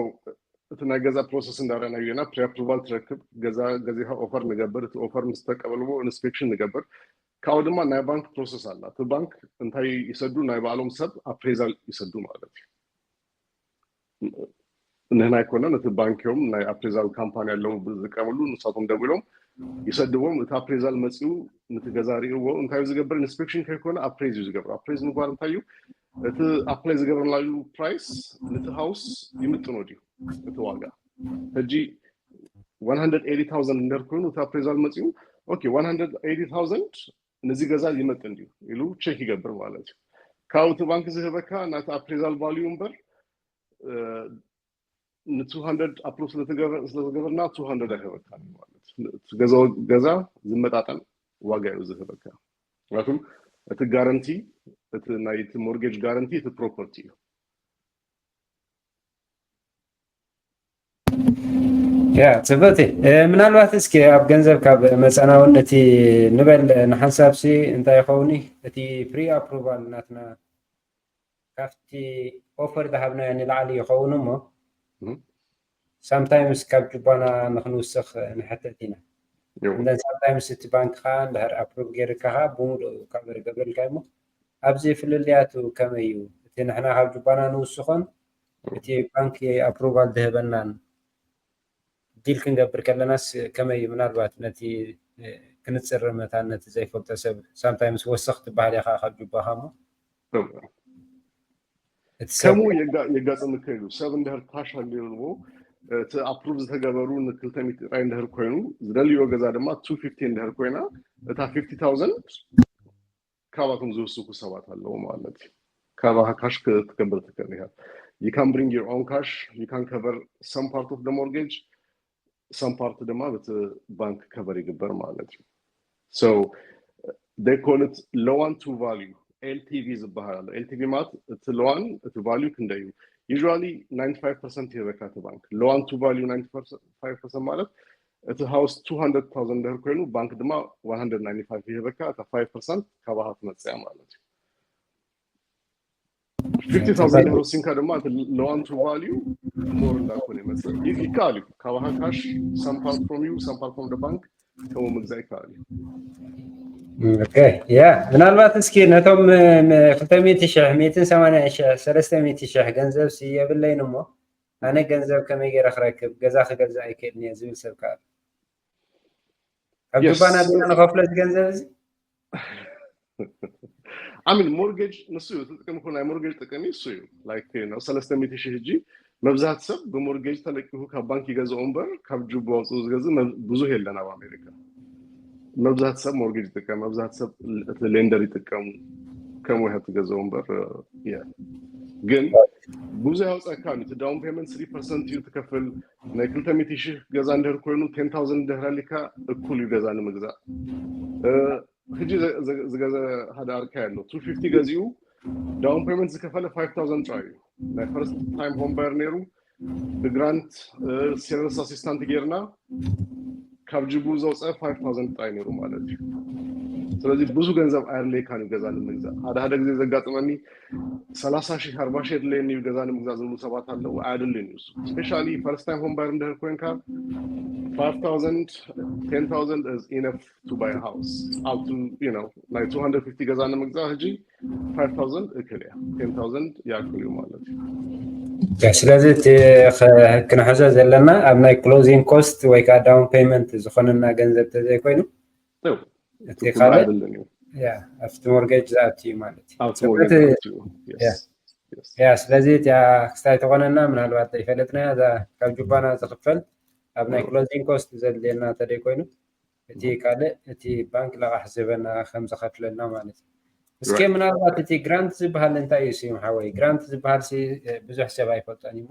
እቲ ናይ ገዛ process እንዳረኣናዮ ኢና pre approval ትረክብ ገዛ ገዚኻ offer ንገብር እቲ offer ምስ ተቀበልዎ inspection ንገብር ካብኡ ድማ ናይ ባንክ process ኣላ እቲ ባንክ እንታይ ይሰዱ ናይ ባዕሎም ሰብ appraisal ይሰዱ ማለት እዩ። ንህና ኣይኮነን እቲ ባንክ እዮም ናይ appraisal company ኣለዉ ዝጥቀምሉ ንሳቶም ደዊሎም ይሰድዎም እቲ appraisal መፂኡ ንቲ ገዛ ርእዎ እንታይ ዝገብር inspection ከይኮነ appraise እዩ ዝገብር appraise ምግባር እንታይ እዩ እቲ apply ዝገብርናሉ price ንቲ house ይምጥኖ ድዩ እቲ ዋጋ ሕጂ one hundred eighty thousand እንድሕር ኮይኑ እቲ appraisal መፂኡ okay one hundred eighty thousand ነዚ ገዛ ይመጥን ድዩ ኢሉ check ይገብር ማለት እዩ ካብኡ እቲ ባንክ ዝህበካ ናቲ appraisal value እምበር ን two hundred approve ስለዝገበርና two hundred ኣይህበካ ማለት ገዛ ዝመጣጠን ዋጋ እዩ ዝህበካ ምክንያቱም እቲ guarantee እቲ ናይ mortgage guarantee እቲ property እዩ ያ ጽብቕቲ ምናልባት እስኪ ኣብ ገንዘብ ካብ መፀናውን እቲ ንበል ንሓንሳብ ሲ እንታይ ይኸውን እቲ pre approval ናትና ካብቲ offer ዝሃብናዮ ንላዕሊ ይኸውን እሞ sometimes ካብ ጅባና ንክንውስኽ ንሕተት ኢና and sometimes እቲ ባንክ ከዓ እንድሕር approve ገይርካ ከዓ ብምሉእ cover ይገብረልካ እሞ ኣብዚ ፍልልያቱ ከመይ እዩ እቲ ንሕና ካብ ጅባና ንውስኾን እቲ ባንክ approval ዝህበናን deal ክንገብር ከለናስ ከመይ እዩ ምናልባት ነቲ ክንፅር መታን ነቲ ዘይፈልጦ ሰብ sometimes ወስኽ ትበሃል ኢኻ ካብ ጅባኻ እሞ ከምኡ የጋጥም ይክእል እዩ ሰብ እንድሕር cash ኣለዎ እቲ approve ዝተገበሩ ንክልተ ሚእቲ ጥራይ እንድሕር ኮይኑ ዝደልዮ ገዛ ድማ two fifty እንድሕር ኮይና እታ fifty thousand ካባቶም ዝውስኩ ሰባት ኣለዉ ማለት እዩ ካባካ cash ክትገብር ትክእል ኢካ you can bring your own cash you can cover some part of the mortgage some part ድማ በቲ ባንክ cover ይግበር ማለት እዩ so they call it loan to value LTV ዝበሃል ኣሎ LTV ማለት እቲ loan እቲ value ክንደይ እዩ usually ninety five percent ይህበካ እቲ ባንክ loan to value ninety five percent ማለት እቲ house two hundred thousand ድሕር ኮይኑ ባንክ ድማ one hundred ninety five ይህበካ እታ five percent ካባካ ትመፅያ ማለት እዩ fifty thousand ድሕር ወሲንካ ድማ እቲ loan to value more እንዳኮነ ይመፅእ ይከኣል እዩ ካባካ cash some part from you some part from the bank ከምኡ ምግዛእ ይከኣል እዩ okay yeah ምናልባት እስኪ ነቶም ክልተ ሚእቲ ሺሕ ሚእትን ሰማንያ ሺሕ ሰለስተ ሚእቲ ሺሕ ገንዘብ ሲ የብለይን እሞ ኣነ ገንዘብ ከመይ ገይረ ክረክብ ገዛ ክገዝእ ኣይክእልን እየ ዝብል ሰብ ከዓ ካብ ጅባና ዲና ንኸፍሎ እዚ ገንዘብ እዚ I mean mortgage ንሱ እዩ እቲ ጥቅሚ ናይ mortgage ጥቅሚ እሱ እዩ like ሰለስተ ሚእቲ ሺህ ሕጂ መብዛሕት ሰብ ብ mortgage ተለቂሁ ካብ ባንክ ይገዝኦ እምበር ካብ ጅቡ ኣውፅኡ ዝገዝእ ብዙህ የለን ኣብ ኣሜሪካ መብዛሕት ሰብ mortgage ይጥቀም መብዛሕት ሰብ እቲ lender ይጥቀሙ ከምኡ ኢኻ ትገዝኦ እምበር ግን ብዙህ ያውፀካ እቲ down payment three percent እዩ ትከፍል ናይ ክልተ ሚእቲ ሺህ ገዛ እንድህር ኮይኑ ten thousand እንድህር ኣሊካ እኩል እዩ ገዛ ንምግዛእ ሕጂ ዝገዘ ሓደ ኣርካ ኣሎ two fifty ገዚኡ down payment ዝከፈለ five thousand ጥራይ እዩ ናይ first time home buyer ነይሩ ብ grant sales assistant ጌርና ካብ ጅቡ ዘውፀ five thousand ጥራይ ነይሩ ማለት እዩ ስለዚ ብዙ ገንዘብ ኣየድለየካን እዩ ገዛ ንምግዛእ። ሓደ ሓደ ግዜ ዘጋጥመኒ ሰላሳ ሺህ ኣርባ ሺህ የድለየኒ እዩ ገዛ ንምግዛእ ዝብሉ ሰባት ኣለዉ። ኣየድልን እዩ እሱ። Especially first time home buyer እንድሕር ኮይንካ five thousand ten thousand is enough to buy a house. Up to, you know, ናይ two hundred fifty ገዛ ንምግዛእ ሕጂ five thousand እክል እያ፣ ten thousand ይኣክል እዩ ማለት እዩ። ስለዚ እቲ ክንሕዞ ዘለና ኣብ ናይ closing cost ወይ ከዓ down payment ዝኾነና ገንዘብ ተዘይኮይኑ እቲ ካልእ ኣብቲ mortgage ዝኣቱ እዩ ማለት እዩ። ያ ስለዚ እቲኣ ክስታይ ተኾነና ምናልባት ዘይፈለጥናያ እዛ ካብ ጁባና ዝኽፈል ኣብ ናይ closing cost ዘድልየና ተደይ ኮይኑ እቲ ካልእ እቲ ባንክ ለቓሕ ዝህበና ከም ዝኸፍለና ማለት እዩ። እስከ ምናልባት እቲ grant ዝበሃል እንታይ እዩ ስዩም ሓወይ? Grant ዝበሃል ብዙሕ ሰብ ኣይፈልጦን እዩ።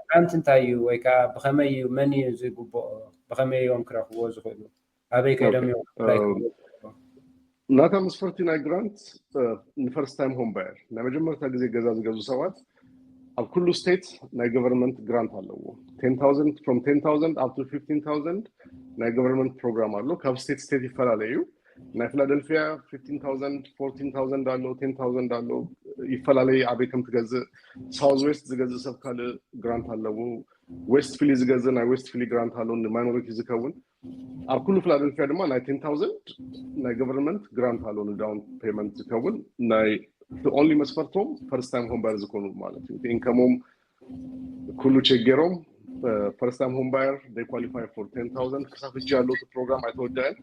Grant እንታይ እዩ ወይ ከዓ ብኸመይ እዩ፣ መን እዩ ዝግብኦ፣ ብኸመይ እዮም ክረኽብዎ ዝኽእሉ፣ ኣበይ ከይዶም እዮም? ናታ መስፈርቲ ናይ grant ን first time home buyer ናይ መጀመርታ ግዜ ገዛ ዝገዙ ሰባት ኣብ ኩሉ state ናይ government grant ኣለዎ። Ten thousand፣ from ten thousand up to fifteen thousand ናይ government program ኣሎ። ካብ state state ይፈላለዩ። ናይ ፊላደልፊያ fifteen thousand፣ fourteen thousand ኣሎ፣ ten thousand ኣሎ። ይፈላለየ ኣበይ ከም ትገዝእ። South West ዝገዝእ ሰብ ካልእ grant ኣለዎ። West Philly ዝገዝእ ናይ West Philly grant ኣሎ፣ ን minority ዝከውን። ኣብ ኩሉ ፊላደልፊያ ድማ ናይ ten thousand ናይ government grant ኣሎ፣ ን down payment ዝከውን። ናይ only መስፈርቶም first time home buyer ዝኾኑ ማለት እዩ። እቲ income ኦም ኩሉ check ገይሮም first time home buyer they qualify for ten thousand። ክሳብ ሕጂ ያለው እቲ program ኣይተወደአን።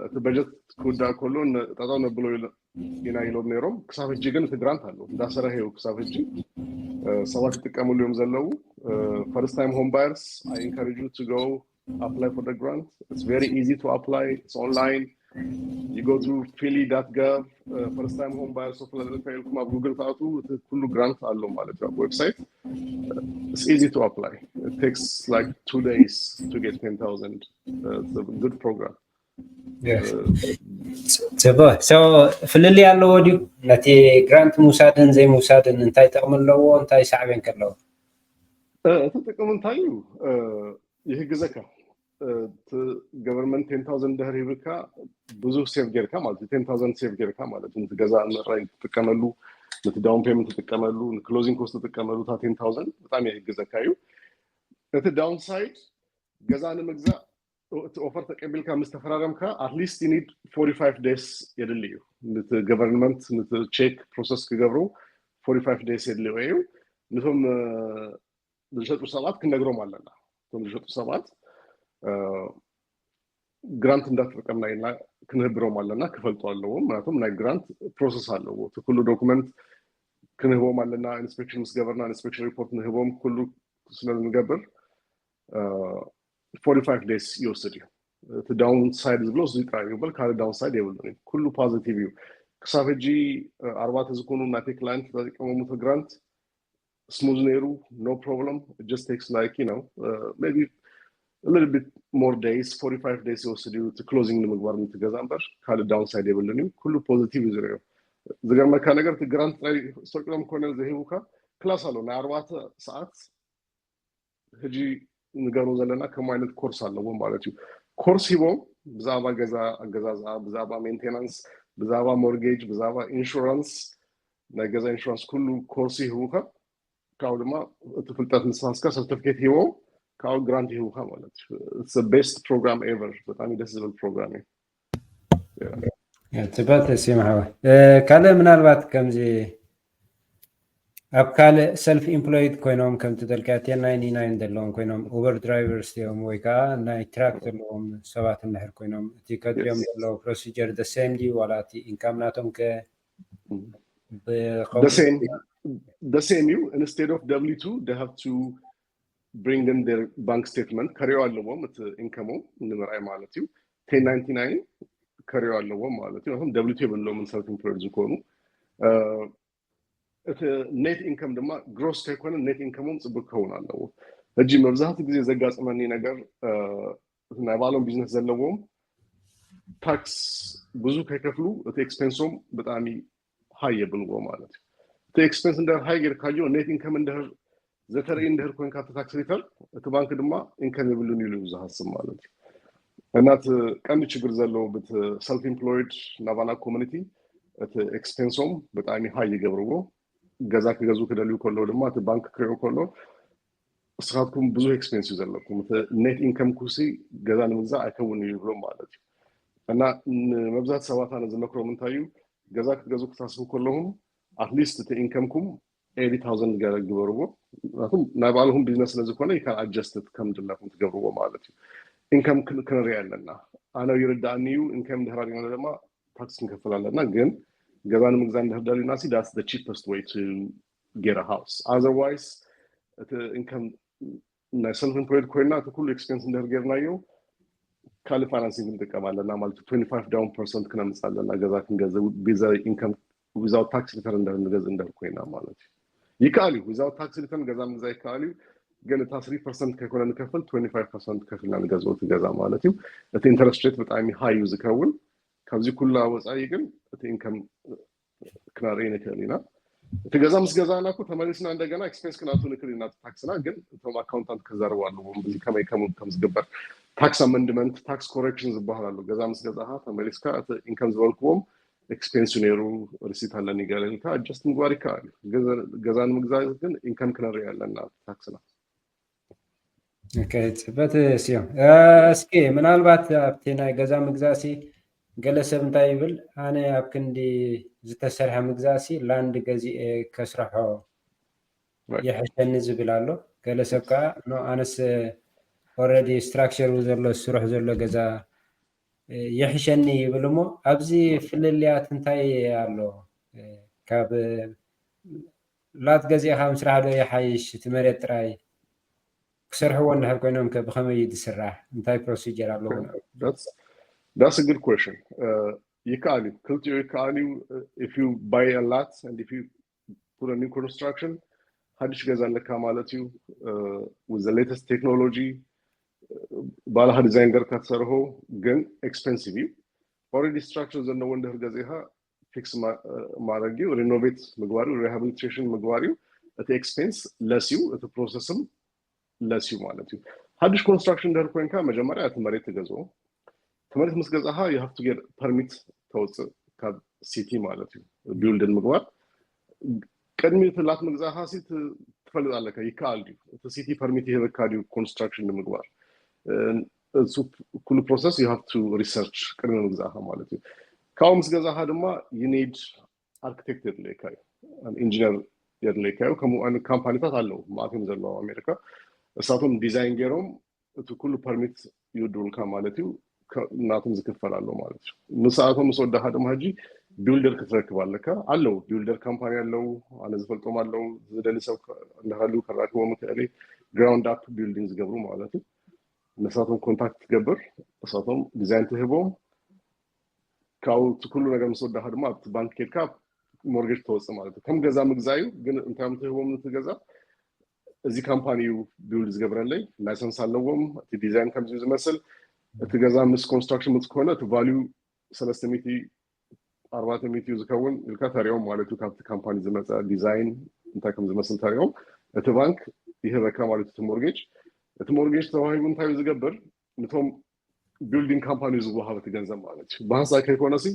እቲ budget ክውዳእ ከሎ ጠጠው ነብሎ ኢና ኢሎም ነይሮም። ክሳብ ሕጂ ግን እቲ grant ኣሎ፣ እንዳሰረሐ እዩ። ክሳብ ሕጂ ሰባት ይጥቀምሉ እዮም ዘለዉ። First time home buyers, I encourage you to go apply for the grant. It's very easy to apply. It's online. You go to philly dot gov, first time home buyers of Philadelphia ኢልኩም ኣብ Google ትኣትዉ፣ እቲ ኩሉ grant ኣሎ ማለት እዩ ኣብ website። It's easy to apply. It takes like two days to get ten thousand. It's a good program. ጽቡቅ። ፍልልይ ኣለዎ ድዩ ነቲ grant ምውሳድን ዘይምውሳድን? እንታይ ጥቕሚ ኣለዎ? እንታይ ሳዕቤን ከለዎ? እቲ ጥቅም እንታይ እዩ? ይህግዘካ። እቲ government ten thousand ድሕር ሂብካ ብዙ save ጌርካ ማለት እዩ። Ten thousand save ጌርካ ማለት እዩ። ነቲ ገዛ ምእራይ ትጥቀመሉ፣ ነቲ down payment ትጥቀመሉ፣ ን closing cost ትጥቀመሉ። እታ ten thousand ብጣዕሚ ይህግዘካ እዩ። እቲ downside ገዛ ንምግዛእ እቲ offer ተቀቢልካ ምስ ተፈራረምካ at least you need forty five days የድሊ እዩ። ነቲ government ነቲ check process ክገብሩ forty five days የድልዮ እዩ። ነቶም ዝሸጡ ሰባት ክንነግሮም ኣለና። እቶም ዝሸጡ ሰባት grant እንዳተጠቀምና ኢልና ክንህብሮም ኣለና፣ ክፈልጡ ኣለዎም። ምክንያቱም ናይ grant process ኣለዎ። እቲ ኩሉ document ክንህቦም ኣለና። Inspection ምስ ገበርና inspection report ንህቦም ኩሉ ስለ ንገብር forty five days ይወስድ እዩ። እቲ downside ዝብሎ እዚ ጥራይ እዩ፣ በል ካልእ downside የብሉን እዩ። ኩሉ positive እዩ። ክሳብ ሕጂ ኣርባዕተ ዝኾኑ ናተይ client ተጠቀሞም እቲ grant smooth ነይሩ፣ no problem። It just takes like, you know, maybe a little bit more days, forty five days ይወስድ እዩ እቲ closing ንምግባር ምትገዛ እምበር ካልእ downside የብሉን እዩ። ኩሉ positive እዩ ዝረዮ። ዝገርመካ ነገር እቲ grant ጥራይ ሰቂሎም ኮነ ዘይህቡካ class ኣሎ ናይ ኣርባዕተ ሰዓት ሕጂ ንገሩ ዘለና ከም ዓይነት course ኣለዎም ማለት እዩ። Course ሂቦም ብዛዕባ ገዛ ኣገዛዝኣ፣ ብዛዕባ maintenance፣ ብዛዕባ mortgage፣ ብዛዕባ insurance፣ ናይ ገዛ insurance ኩሉ course ይህቡካ። ካብኡ ድማ እቲ ፍልጠት ንስኻስካ certificate ሂቦም ካብኡ grant ይህቡካ ማለት እዩ። It's the best program ever። ብጣዕሚ ደስ ዝብል program እዩ። ጽበት ሲም ሓወ ካልእ ምናልባት ከምዚ ኣብ ካልእ self employed ኮይኖም ከምቲ ደልካ ten ninety nine ዘለዎም ኮይኖም Uber drivers እዮም ወይ ከዓ ናይ truck ዘለዎም ሰባት እንድሕር ኮይኖም እቲ ከድልዮም ዘለዎ procedure the same ድዩ ዋላ እቲ income ናቶም ከ the same እዩ። Instead of W two they have to bring in their bank statement ከሪኦ ኣለዎም እቲ income ኦም ንምርኣይ ማለት እዩ። Ten ninety nine ከሪኦ ኣለዎም ማለት እዩ። እቶም W two የብሎምን self employed ዝኾኑ እቲ net income ድማ gross ከይኮነ net income ኦም ጽቡቅ ክኸውን ኣለዎ። ሕጂ መብዛሕትኡ ግዜ ዘጋጥመኒ ነገር ናይ ባዕሎም business ዘለዎም tax ብዙ ከይከፍሉ እቲ expense ኦም ብጣዕሚ high የብልዎ ማለት እዩ። እቲ expense እንድሕር high ጌርካዮ net income እንድሕር ዘተርኢ እንድሕር ኮንካ እቲ tax return እቲ ባንክ ድማ income የብሉን ኢሉ እዩ ዝሃስብ ማለት እዩ። እና እቲ ቀንዲ ችግር ዘለዎ ብቲ ሰልፍ ኢምፕሎይድ ናባና ኮሚኒቲ እቲ ኤክስፔንሶም ብጣዕሚ ሃይ ይገብርዎ። ገዛ ክገዙ ክደልዩ ከለዉ ድማ እቲ ባንክ ክሪኦ ከሎ እስኻትኩም ብዙሕ ኤክስፔንስ እዩ ዘለኩም፣ እቲ ኔት ኢንከም ኩሲ ገዛ ንምግዛእ ኣይከውን እዩ ይብሎም ማለት እዩ። እና ንመብዛት ሰባት ኣነ ዝመክሮም እንታይ እዩ፣ ገዛ ክትገዙ ክታስቡ ከለኹም ኣትሊስት እቲ ኢንከምኩም ኤቲ ታውዘንድ ገለ ግበርዎ። ምክንያቱም ናይ ባዕልኹም ቢዝነስ ስለ ዝኾነ ይካን ኣጀስትድ ከም ድላኩም ትገብርዎ ማለት እዩ። ኢንከም ክንሪኢ ኣለና። ኣነ ይርዳእኒ እዩ፣ ኢንከም ድሕር ኣሪና ድማ ታክስ ክንከፍል ኣለና። ግን ገዛ ንምግዛእ እንድሕር ደሊና ሲ that's the cheapest way to get a house. Otherwise እቲ ኢንከም ናይ ሰልፍ ኢምፕሎይድ ኮይና እቲ ኩሉ ኤክስፔንስ እንድሕር ጌርናዮ ካልእ ፋይናንሲንግ ክንጥቀም ኣለና ማለት እዩ። ትዌንቲ ፋይቭ ዳውን ፐርሰንት ክነምፅ ኣለና ገዛ ክንገዝእ ቢዛ ኢንከም ዊዛውት ታክስ ሪተርን እንድሕር ንገዝእ እንድሕር ኮይና ማለት እዩ። ይከኣል እዩ ዊዛውት ታክስ ሪተርን ገዛ ምግዛእ ይከኣል እዩ። ግን እታ ስሪ ፐርሰንት ከይኮነ ንከፍል ትዌንቲ ፋይቭ ፐርሰንት ከፊልና ንገዝኦ እቲ ገዛ ማለት እዩ። እቲ ኢንተረስት ሬት ብጣዕሚ ሃይ እዩ ዝከውን። ካብዚ ኩላ ወፃኢ ግን እቲ ኢንከም ክነርኢ ንክእል ኢና። እቲ ገዛ ምስ ገዛእና እኮ ተመሊስና እንደገና ኤክስፔንስ ክነእቱ ንክእል ኢና። እቲ ታክስና ግን እቶም ኣካውንታንት ክዛረቡ ኣለዎም ብዚ ከመይ ከም ከም ዝግበር። ታክስ ኣመንድመንት፣ ታክስ ኮሬክሽን ዝበሃል ኣሎ። ገዛ ምስ ገዛእካ ተመሊስካ እቲ ኢንከም ዝበልክዎም ኤክስፔንስ ነይሩ፣ ሪሲት ኣለኒ ገለ ኢልካ ኣጀስት ምግባር ይከኣል እዩ። ገዛ- ገዛ ንምግዛእ ግን ኢንከም ክነርኢ ኣለና ታክስና። ኦኬ፣ ፅበት ስዮም። እስኪ ምናልባት ኣብቲ ናይ ገዛ ምግዛእሲ ገለ ሰብ እንታይ ይብል፣ ኣነ ኣብ ክንዲ ዝተሰርሐ ምግዛእሲ ላንድ ገዚኤ ከስርሖ Right. ይሕሸኒ ዝብል ኣሎ። ገለ ሰብ ከዓ ኖ፣ ኣነስ ኦልሬዲ ስትራክቸሩ ዘሎ ስሩሕ ዘሎ ገዛ ይሕሸኒ ይብል። እሞ ኣብዚ ፍልልያት እንታይ ኣሎ? ካብ ላት ገዚእኻ ምስራሕ ዶ ይሓይሽ? እቲ መሬት ጥራይ ክሰርሕዎ እንድሕር ኮይኖም ከ ብኸመይ እዩ ዝስራሕ? እንታይ ፕሮሲጀር ኣለዎ? That's that's a good question. ይከኣል እዩ፣ ክልቲኡ ይከኣል እዩ። If you buy a lot and if you put a new construction ሓድሽ ገዛ ኣለካ ማለት እዩ። With the latest technology ባላኻ ዲዛይን ገርካ ትሰርሆ ግን ኤክስፐንሲቭ እዩ። ኦልሬዲ ስትራክቸር ዘለዎ እንድሕር ገዚእኻ ፊክስ ማድረግ እዩ፣ ሪኖቬት ምግባር እዩ፣ ሪሃብሊቴሽን ምግባር እዩ። እቲ ኤክስፔንስ ለስ እዩ፣ እቲ ፕሮሰስም ለስ እዩ ማለት እዩ። ሓድሽ ኮንስትራክሽን እንድሕር ኮይንካ መጀመርያ እቲ መሬት ትገዝኦ። እቲ መሬት ምስ ገዛእኻ you have to get permit ተውፅእ ካብ ሲቲ ማለት እዩ። ቢውልድ ንምግባር ቅድሚ እቲ ላት ምግዛእኻ ሲ ትፈልጥ ኣለካ፣ ይከኣል ድዩ፣ እቲ ሲቲ ፐርሚት ይህበካ ድዩ ኮንስትራክሽን ንምግባር። እሱ ኩሉ ፕሮሰስ you have to research ቅድሚ ምግዛእኻ ማለት እዩ። ካብኡ ምስ ገዛእኻ ድማ you need ኣርክቴክት የድልየካ እዩ፣ ኢንጂነር የድልየካ እዩ። ከምኡ ዓይነት ካምፓኒታት ኣለዉ፣ ማእቶም ዘለዉ ኣሜሪካ። እሳቶም ዲዛይን ገይሮም እቲ ኩሉ ፐርሚት ይውድኡልካ ማለት እዩ። ናቶም ዝክፈል ኣሎ ማለት እዩ። ምስኣቶም ምስ ወዳኻ ድማ ሕጂ ቢውልደር ክትረክብ ኣለካ። ኣለዉ ቢውልደር ካምፓኒ ኣለዉ፣ ኣነ ዝፈልጦም ኣለዉ። ዝደሊ ሰብ እንድሕር ከራክቦም ይክእል። ግራውንድ ኣፕ ቢልዲንግ ዝገብሩ ማለት እዩ። ንሳቶም ኮንታክት ትገብር፣ ንሳቶም ዲዛይን ትህቦም። ካብኡ እቲ ኩሉ ነገር ምስ ወዳኻ ድማ ኣብቲ ባንክ ኬድካ ሞርጌጅ ተወፅእ ማለት እዩ። ከም ገዛ ምግዛእ እዩ። ግን እንታይ እዮም ትህቦም ነቲ ገዛ? እዚ ካምፓኒ እዩ ቢውልድ ዝገብረለይ፣ ላይሰንስ ኣለዎም፣ እቲ ዲዛይን ከምዚ ዝመስል። እቲ ገዛ ምስ ኮንስትራክሽን ምስ ከሆነ እቲ ቫልዩ ሰለስተ ሚእቲ ኣርባዕተ ሚእቲ እዩ ዝከውን ኢልካ ተሪኦም ማለት እዩ። ካብቲ ካምፓኒ ዝመፀ ዲዛይን እንታይ ከም ዝመስል ተሪኦም እቲ ባንክ ይህበካ ማለት እዩ። እቲ ሞርጌጅ እቲ ሞርጌጅ ተዋሂቡ እንታይ እዩ ዝገብር? ነቶም ቢልዲንግ ካምፓኒ ዝወሃብ እቲ ገንዘብ ማለት እዩ። ብሃንሳ ከይኮነሲ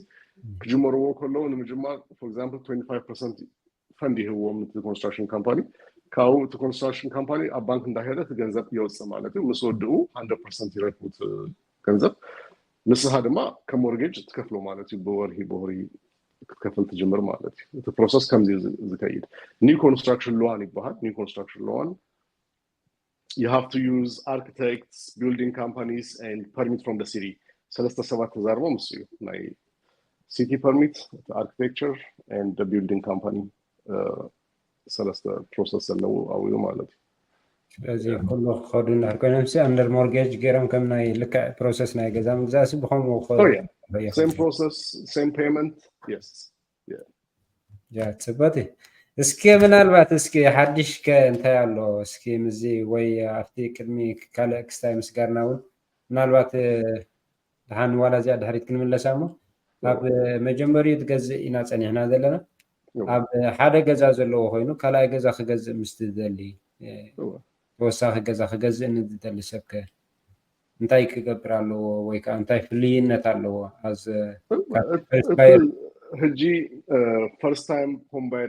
ክጅመርዎ ከለዉ ንምጅማር ፎር ኤግዛምፕል ትዌንቲ ፋይቭ ፐርሰንት ፈንድ ይህብዎም እቲ ኮንስትራክሽን ካምፓኒ። ካብኡ እቲ ኮንስትራክሽን ካምፓኒ ኣብ ባንክ እንዳሄደ እቲ ገንዘብ የውፅእ ማለት እዩ። ምስ ወድኡ ሃንድረድ ፐርሰንት ይረክቡ እቲ ገንዘብ። ንስኻ ድማ ከም ሞርጌጅ ትከፍሎ ማለት እዩ። ብወርሂ ብወርሂ ክትከፍል ትጅምር ማለት እዩ። እቲ ፕሮሰስ ከምዚ እዩ ዝ- ዝከይድ። ኒው ኮንስትራክሽን ሎዋን ይበሃል። ኒው ኮንስትራክሽን ሎዋን you have to use architects, building companies and permit from the city። ሰለስተ ሰባት ተዛርቦም እሱ እዩ ናይ ሲቲ ፐርሚት፣ ኣርኪቴክቸር and building company ሰለስተ ፕሮሰስ ዘለዎ ኣብኡ ማለት እዩ። ስለዚ ኩሉ ክኸዱ እንድሕር ኮይኖም ሲ ኣንደር ሞርጌጅ ገይሮም ከም ናይ ልክዕ ፕሮሰስ ናይ ገዛ ምግዛእሲ ብኸምኡ ክኸዱ Oh, yeah. Same process, same payment. Yes. ያ ጽበት እዩ። እስኪ ምናልባት እስኪ ሓድሽ ከ እንታይ ኣሎ? እስኪ ምዚ ወይ ኣብቲ ቅድሚ ካልእ ክስታይ ምስጋርና እውን ምናልባት እ፣ ደሓን ዋላ እዚኣ ድሕሪት ክንምለሳ እሞ ኣብ መጀመሪኡ ትገዝእ ኢና ጸኒሕና ዘለና። እወ። ኣብ ሓደ ገዛ ዘለዎ ኮይኑ ካልኣይ ገዛ ክገዝእ ምስ ትደሊ እ፣ እወ። ተወሳኺ ገዛ ክገዝእ ንዝደሊ ሰብ ከ እንታይ ክገብር ኣለዎ ወይ ከዓ እንታይ ፍልይነት ኣለዎ? ሕጂ first time home buyer